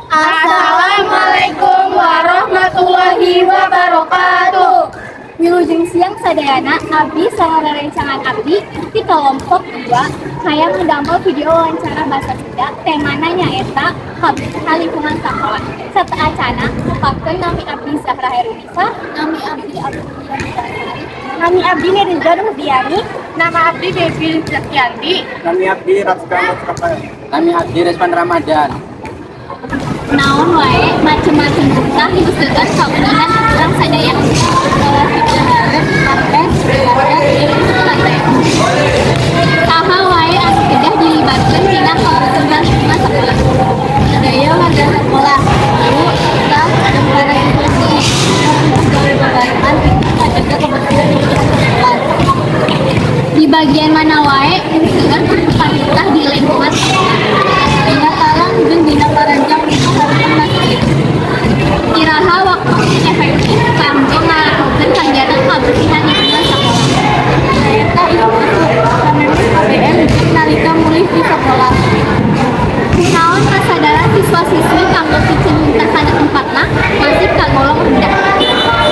Assalamualaikum warahmatullahi wabarakatuh. Wilujeng siang sadayana. Abdi sareng rerencangan abdi di kelompok 2 hayang ngedamel video wawancara bahasa Sunda, temana nyaeta kabersihan lingkungan sekolah. Sateuacanna, tepangkeun, nami abdi Zahra Herunisa. Nami abdi Abdullah Sari. Nami abdi Neriza Nurdiani. Nama abdi Devi Zakyanti. Nami abdi Ratska Mustafa. Nami abdi Resman Ramadan. Naon wae macem-macem runtah nu seueur kauningan urang sadaya? Karpet, karpet, jeung lantai. Saha wae anu kedah dilibatkeun dina kabersihan lingkungan sekolah? Sadaya warga sekolah, guru, staf, dan para siswa gawe babarengan pikeun ngajaga kebersihan lingkungan sekolah. Di bagian mana wae nu seueur kaasupan runtah di lingkungan sekolah? Dina talang jeung dina paranjang pintu hareupeun masjid. Iraha waktu efektif kanggo ngalakukeun kegiatan kabersihan lingkungan sekolah? Nyaeta isuk-isuk samemeh KBM jeung nalika mulih ti sakola. Kunaon kasadaran siswa-siswi kanggo piceun runtah kana tempatna masih kagolong rendah?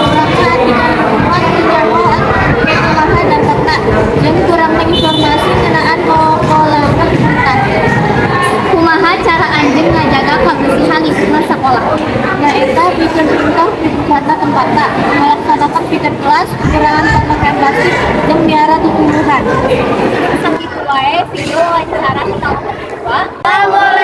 Kurangna etika lingkungan, teu nyahoan kumaha dampakna, jeung kurangna informasi ngeunaan ngokolakeun runtah. Kumaha cara anjeun ngajaga kabersihan lingkungan sekolah? Nyaeta piceun runtah kana tempatna, ngalaksanakeun piket kelas, ngurangan pamakaian plastik, jeung miara tutumbuhan. Sakitu wae video wawancara ti kelompok 2. Assalamualaikum.